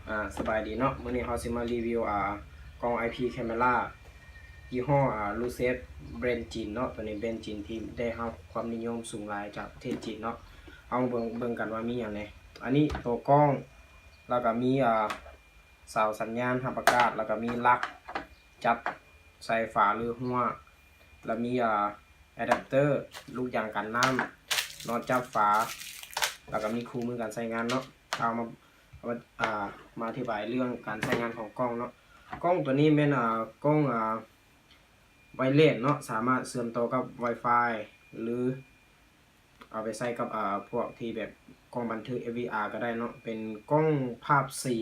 ອ່າ ສະບາຍດີເນາະ, ມື້ນີ້ເຮົາຊິມາຣີວິວ ອ່າ ກ້ອງ ໄອພີ ແຄເມຣາ ຍີ່ຫໍ້ ອ່າ ລູເຊຟ ແບຣນຈີນເນາະ. ໂຕນີ້ແບຣນຈີນທີ່ໄດ້ຮັບຄວາມນິຍົມສູງຫຼາຍຈາກປະເທດຈີນເນາະ. ເຮົາມາເບິ່ງ ເບິ່ງກັນວ່າມີຫຍັງແດ່. ອັນນີ້ໂຕກ້ອງ ແລ້ວກໍມີ ອ່າ ເສົາສັນຍານຮັບອາກາດ ແລ້ວກໍມີຫຼັກຈັບໃສ່ຝາ ຫຼື ຮົ່ວ ແລ້ວມີ ອ່າ ອາດັບເຕີ ລູກຢາງກັນນ້ຳ ນັອດຈັບຝາ ແລ້ວກໍມີຄູ່ມືການໃຊ້ງານເນາະ. ເອົາມາ ເອົາມາ ອ່າ ມາອະທິບາຍເລື່ອງການໃຊ້ງານຂອງກ້ອງເນາະ. ກ້ອງໂຕນີ້ແມ່ນ ອ່າ ກ້ອງ ອ່າ ໄວເລສເນາະ, ສາມາດເຊື່ອມຕໍ່ກັບ Wi-Fi ຫຼື ເອົາໄປໃຊ້ກັບ ອ່າ ພວກທີ່ແບບກ້ອງບັນທຶກ ເອັຟວີອາ ກໍໄດ້ເນາະ. ເປັນກ້ອງພາບສີ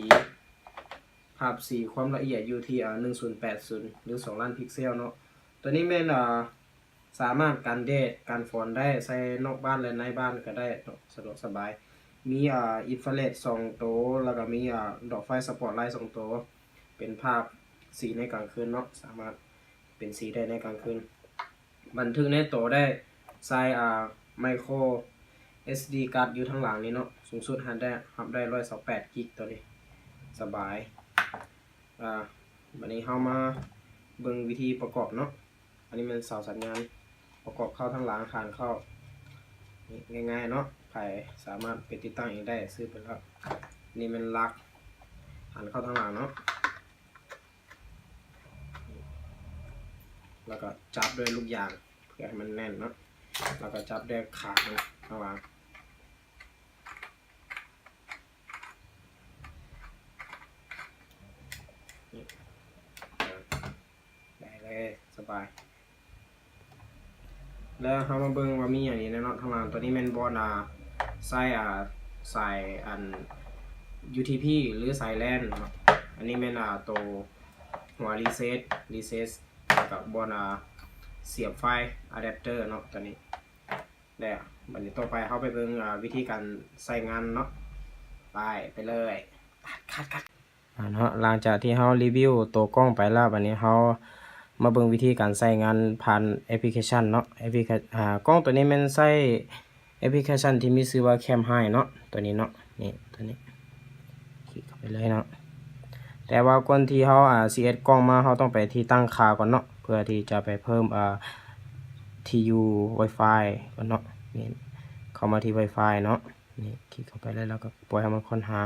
ພາບສີ ຄວາມລະອຽດຢູ່ທີ່ ອ່າ ໜຶ່ງສູນແປດສູນ ຫຼື ສອງລ້ານພິກເຊວເນາະ. ໂຕນີ້ແມ່ນ ອ່າ ສາມາດກັນແດດກັນຝົນໄດ້, ໃຊ້ນອກບ້ານ ແລະ ໃນບ້ານກໍໄດ້ເນາະ, ສະດວກສະບາຍ. ມີ ອ່າ ອິນຟາເຣດສອງໂຕ ແລ້ວກໍມີ ອ່າ ດອກໄຟສະປອດໄລສອງໂຕ, ເປັນພາບສີໃນກາງຄືນເນາະ, ສາມາດເປັນສີໄດ້ໃນກາງຄືນ. ບັນທຶກໃນໂຕໄດ້ ໃສ່ ອ່າ ໄມໂຄຣ ເອສດີກາດ ຢູ່ທາງຫຼັງນີ້ເນາະ, ສູງສຸດຫັ້ນໄດ້ ຮັບໄດ້ຮ້ອຍຊາວແປດກິກ. ໂຕນີ້ສະບາຍ. ອ່າ ບັດນີ້ເຮົາມາເບິ່ງວິທີປະກອບເນາະ. ອັນນີ້ແມ່ນເສົາສັນຍານ ປະກອບເຂົ້າທາງຫຼັງ ຫານເຂົ້າ ນີ້ງ່າຍໆເນາະ, ໃຜສາມາດໄປຕິດຕັ້ງເອງໄດ້ ຊື້ໄປແລ້ວ. ນີ້ແມ່ນຫຼັກ ຫານເຂົ້າທາງຫຼັງເນາະ, ແລ້ວກໍຈັບດ້ວຍລູກຢາງເພື່ອໃຫ້ມັນແໜ້ນເນາະ, ແລ້ວກໍຈັບດ້ວຍຂາງທາງຫຼັງ. ນີ້ ໄດ້ເລີຍ ສະບາຍ. ແລ້ວເຮົາມາເບິ່ງວ່າມີຫຍັງອີກແດ່ເນາະ. ທາງຫຼັງໂຕນີ້ແມ່ນບ່ອນ ອ່າ ໃສ່ ອ່າ ສາຍ ອັນ ຢູທີພີ ຫຼື ສາຍແລນເນາະ. ອັນນີ້ແມ່ນ ອ່າ ໂຕຫົວຣີເຊັດ ຣີເຊັດ ແລ້ວກໍບ່ອນ ອ່າ ສຽບໄຟ ອາແດັບເຕີເນາະ ໂຕນີ້. ແລ້ວບັດນີ້ຕໍ່ໄປເຮົາໄປເບິ່ງ ອ່າ ວິທີການໃຊ້ງານເນາະ. ໄປ ໄປເລີຍ. ຄັດ ຄັດ ຄັດ. ອ່າ ເນາະ ຫຼັງຈາກທີ່ເຮົາຣີວິວໂຕກ້ອງໄປແລ້ວ, ບັດນີ້ເຮົາມາເບິ່ງວິທີການໃຊ້ງານຜ່ານແອັບພລິເຄຊັນເນາະ. ແອັບພລິເຄ ອ່າ ກ້ອງໂຕນີ້ແມ່ນໃຊ້ແອັບພລິເຄຊັນທີ່ມີຊື່ວ່າ Cam High ເນາະ, ໂຕນີ້ເນາະ. ນີ້ ໂຕນີ້ ຄລິກເຂົ້າໄປເລີຍເນາະ. ແຕ່ວ່າກ່ອນທີ່ເຮົາ ອ່າ ຊິເຮັດກ້ອງມາ ເຮົາຕ້ອງໄປທີ່ຕັ້ງຄ່າກ່ອນເນາະ, ເພື່ອທີ່ຈະໄປເພີ່ມ ອ່າ ທີ່ຢູ່ Wi-Fi ກ່ອນເນາະ. ນີ້ ເຂົ້າມາທີ່ Wi-Fi ເນາະ. ນີ້ ຄລິກເຂົ້າໄປເລີຍ ແລ້ວກໍປ່ອຍໃຫ້ມັນຄົ້ນຫາ.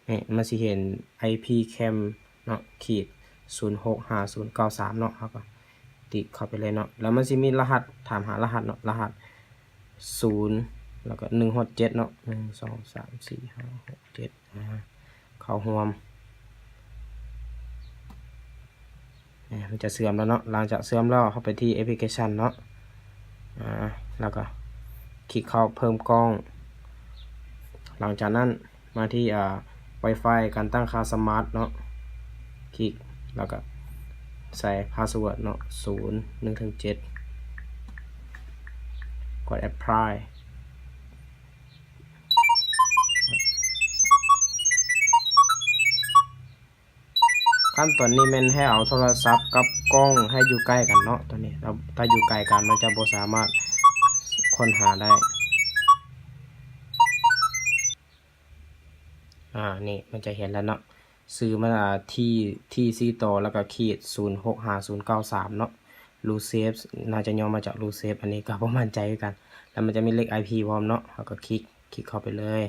ນີ້ ມັນຊິເຫັນ ໄອພີ Cam ເນາະ ຂີດ ສູນຫົກຫ້າສູນເກົ້າສາມເນາະ. ເຮົາກໍຕິກເຂົ້າໄປເລີຍເນາະ, ແລ້ວມັນຊິມີລະຫັດ ຖາມຫາລະຫັດເນາະ, ລະຫັດ ສູນ ແລ້ວກໍ ໜຶ່ງ ຮອດ ເຈັດເນາະ. ໜຶ່ງ ສອງ ສາມ ສີ່ ຫ້າ ຫົກ ເຈັດ ອ່າ ເຂົ້າຮ່ວມ. ນີ້ ມັນຈະເຊື່ອມແລ້ວເນາະ. ຫຼັງຈາກເຊື່ອມແລ້ວ ເຮົາໄປທີ່ແອັບພລິເຄຊັນເນາະ, ອ່າ ແລ້ວກໍຄລິກເຂົ້າເພີ່ມກ້ອງ. ຫຼັງຈາກນັ້ນມາທີ່ ອ່າ Wi-Fi ການຕັ້ງຄ່າສະມາດເນາະ, ຄລິກ ແລ້ວກໍໃສ່ພາສເວີດເນາະ ສູນ ໜຶ່ງ ເຖິງ ເຈັດ ກົດ Apply. ຂັ້ນຕອນນີ້ແມ່ນໃຫ້ເອົາໂທລະສັບກັບກ້ອງໃຫ້ຢູ່ໃກ້ກັນເນາະ. ຕອນນີ້ ຖ້າ ຖ້າຢູ່ໄກກັນມັນຈະບໍ່ສາມາດຄົ້ນຫາໄດ້. ອ່າ ນີ້ມັນຈະເຫັນແລ້ວເນາະ, ຊື່ມັນ ອ່າ ທີ ທີ ສີ່ ຕໍ່ ແລ້ວກໍຂີດ ສູນຫົກຫ້າສູນເກົ້າສາມເນາະ. ລູເຊຟ ໜ້າຈະຫຍໍ້ມາຈາກລູເຊຟ, ອັນນີ້ກໍບໍ່ໝັ້ນໃຈຄືກັນ. ແລ້ວມັນຈະມີເລກໄອພີພ້ອມເນາະ, ເຮົາກໍຄລິກ ຄລິກເຂົ້າໄປເລີຍ.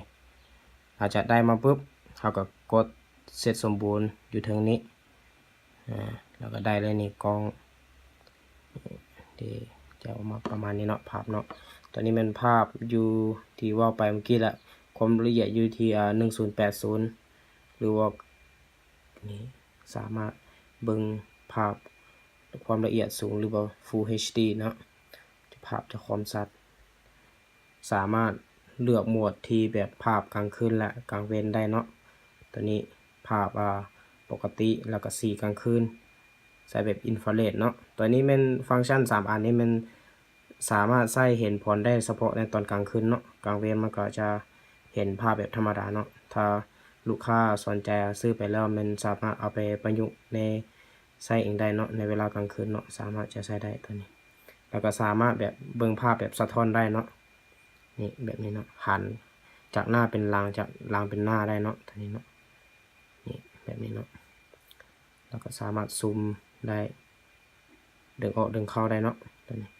ຫຼັງຈາກໄດ້ມາປຶບ ເຮົາກໍກົດເສັດສົມບູນຢູ່ເທິງນີ້ ອ່າ ແລ້ວກໍໄດ້ເລີຍນີ້ ກ້ອງ ທີ່ຈະອອກມາປະມານນີ້ເນາະ ພາບເນາະ. ຕົວນີ້ແມ່ນພາບຢູ່ທີ່ເວົ້າໄປເມື່ອກີ້ລະ ຄວາມລະອຽດຢູ່ທີ່ ອ່າ ໜຶ່ງສູນແປດສູນ ຫຼືວ່າ ນີ້ ສາມາດເບິ່ງພາບຄວາມລະອຽດສູງ ຫຼືວ່າ Full ເອັດດີ ເນາະ, ພາບຈະຄວາມຊັດ. ສາມາດເລືອກໂໝດທີ່ແບບພາບກາງຄືນ ແລະ ກາງເວັນໄດ້ເນາະ. ຕົວນີ້ພາບ ອ່າ ປົກກະຕິ ແລ້ວກໍສີກາງຄືນ ໃຊ້ແບບອິນຟາເຣດເນາະ. ຕົວນີ້ແມ່ນຟັງຊັນສາມອັນນີ້ແມ່ນສາມາດໃຊ້ເຫັນຜົນໄດ້ສະເພາະໃນຕອນກາງຄືນເນາະ, ກາງເວັນມັນກໍຈະເຫັນພາບແບບທຳມະດາເນາະ. ຖ້າລູກຄ້າສົນໃຈຊື້ໄປແລ້ວ ແມ່ນສາມາດເອົາໄປປະຍຸກໃນ ໃຊ້ເອງໄດ້ເນາະ ໃນເວລາກາງຄືນເນາະ, ສາມາດຈະໃຊ້ໄດ້ຕົວນີ້. ແລ້ວກໍສາມາດແບບເບິ່ງພາບແບບສະທ້ອນໄດ້ເນາະ, ນີ້ ແບບນີ້ເນາະ, ຫັນ ຈາກໜ້າເປັນຫຼັງ ຈາກຫຼັງເປັນໜ້າໄດ້ເນາະ ຕົວນີ້ເນາະ ນີ້ ແບບນີ້ເນາະ ແລ້ວກໍສາມາດຊູມໄດ້ ດຶງອອກດຶງເຂົ້າໄດ້ເນາະ ຕົວນີ້.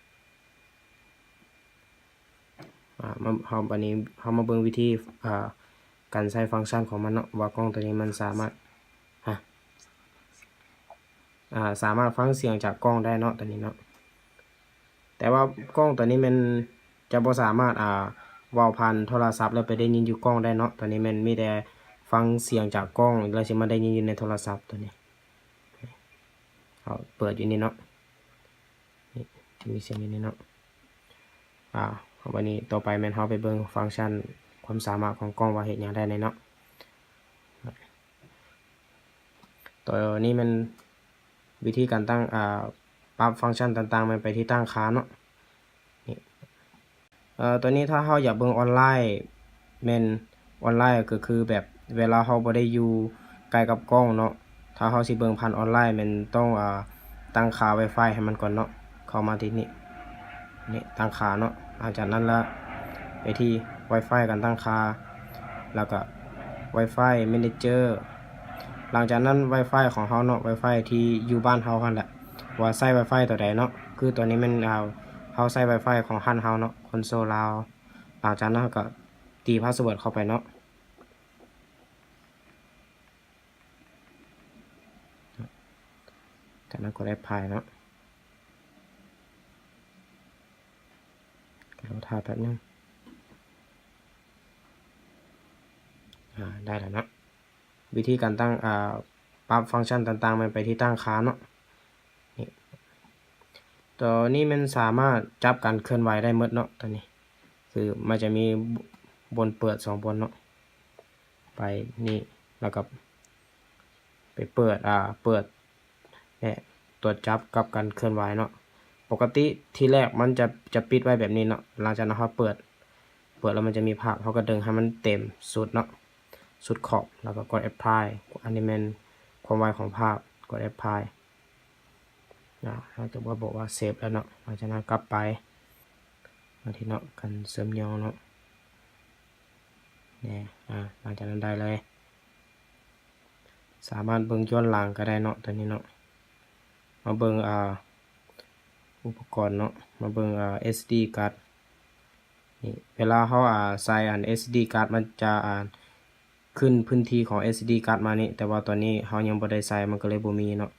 ອາ ມາ ເຮົາ ບາດນີ້ເຮົາມາເບິ່ງວິທີ ອາ ການໃຊ້ຟັງຊັນຂອງມັນເນາະ ວ່າກ້ອງຕົວນີ້ມັນສາມາດ ຮະ ອາ ສາມາດຟັງສຽງຈາກກ້ອງໄດ້ເນາະ ຕົວນີ້ເນາະ. ແຕ່ວ່າກ້ອງຕົວນີ້ແມ່ນຈະບໍ່ສາມາດ ອາ ເວົ້າຜ່ານໂທລະສັບແລ້ວໄປໄດ້ຍິນຢູ່ກ້ອງໄດ້ເນາະ ຕົວນີ້ແມ່ນມີແຕ່ຟັງສຽງຈາກກ້ອງ ແລ້ວຊິມາໄດ້ຍິນຢູ່ໃນໂທລະສັບຕົວນີ້. ເຮົາເປີດຢູ່ນີ້ເນາະ ນີ້ຈະມີສຽງຢູ່ນີ້ເນາະ. ອາ ບາດນີ້ຕໍ່ໄປແມ່ນເຮົາໄປເບິ່ງຟັງຊັນຄວາມສາມາດຂອງກ້ອງວ່າເຮັດຫຍັງໄດ້ແດ່ເນາະ. ຕົວນີ້ແມ່ນວິທີການຕັ້ງ ອາ ປັບຟັງຊັນຕ່າງໆ ແມ່ນໄປທີ່ຕັ້ງຄ່າເນາະ ນີ້. ເອີ ຕົວນີ້ຖ້າເຮົາຢາກເບິ່ງອອນລາຍ ແມ່ນອອນລາຍກໍຄືແບບເວລາເຮົາບໍ່ໄດ້ຢູ່ໃກ້ກັບກ້ອງເນາະ ຖ້າເຮົາຊິເບິ່ງຜ່ານອອນລາຍແມ່ນຕ້ອງ ອາ ຕັ້ງຄ່າວາຍຟາຍໃຫ້ມັນກ່ອນເນາະ. ເຂົ້າມາທີ່ນີ້ ນີ້ຕັ້ງຄ່າເນາະ ຫຼັງຈາກນັ້ນລະໄປທີ່ວາຍຟາຍ ການຕັ້ງຄ່າ ແລ້ວກໍວາຍຟາຍແມເນເຈີ. ຫຼັງຈາກນັ້ນວາຍຟາຍຂອງເຮົາເນາະ ວາຍຟາຍທີ່ຢູ່ບ້ານເຮົາຫັ້ນແຫຼະ ວ່າໃຊ້ວາຍຟາຍຕົວໃດເນາະ ຄືຕົວນີ້ແມ່ນ ເຮົາ ເຮົາໃຊ້ວາຍຟາຍຂອງຮ້ານເຮົາເນາະ ຄອນໂຊລາວ. ຫຼັງຈາກນັ້ນເຮົາກໍຕີພາສເວີດເຂົ້າໄປເນາະ ຈາກນັ້ນກົດແອັບພາຍເນາະ ກໍລໍຖ້າແປັບໜຶ່ງ. ອາ ໄດ້ແລ້ວເນາະ ວິທີການຕັ້ງ ອາ ປັບຟັງຊັນຕ່າງໆ ແມ່ນໄປທີ່ຕັ້ງຄ່າເນາະ ນີ້ ຕົວນີ້ແມ່ນສາມາດຈັບການເຄື່ອນໄຫວໄດ້ໝົດເນາະ ຕົວນີ້ ຄືມັນຈະມີບ່ອນເປີດສອງບ່ອນເນາະ ໄປນີ້ ແລ້ວກໍໄປເປີດ ອາ ເປີດ ແລະ ຕົວຈັບກັບການເຄື່ອນໄຫວເນາະ. ປົກກະຕິທີແລກມັນຈະ ຈະປິດໄວ້ແບບນີ້ເນາະ ຫຼັງຈາກນັ້ນເຮົາເປີດ ເປີດແລ້ວມັນຈະມີພາບ ເຮົາກໍດຶງໃຫ້ມັນເຕັມສຸດເນາະ ສຸດຂອບ ແລ້ວກໍກົດແອັບພາຍ. ອັນນີ້ແມ່ນຄວາມໄວຂອງພາບ ກົດແອັບພາຍ. ອາ ເຮົາຈະບອກວ່າເຊບແລ້ວເນາະ ຫຼັງຈາກນັ້ນກັບໄປມາທີ່ເນາະ ການເສີມຫຍໍ້ເນາະ ນີ້ ອາ ຫຼັງຈາກນັ້ນໄດ້ເລີຍ ສາມາດເບິ່ງຍ້ອນຫຼັງກໍໄດ້ເນາະ ຕົວນີ້ເນາະ. ມາເບິ່ງ ອາ ອຸປະກອນເນາະ ມາເບິ່ງ ອາ ເອສດີກາດ ນີ້ ເວລາເຮົາ ອາ ໃສ່ອັນເອສດີກາດ ມັນຈະ ອາ ຂຶ້ນພື້ນທີ່ຂອງເອສດີກາດມານີ້ ແຕ່ວ່າຕອນນີ້ເຮົາຍັງບໍ່ໄດ້ໃສ່ ມັນກໍເລີຍບໍ່ມີເນາະ.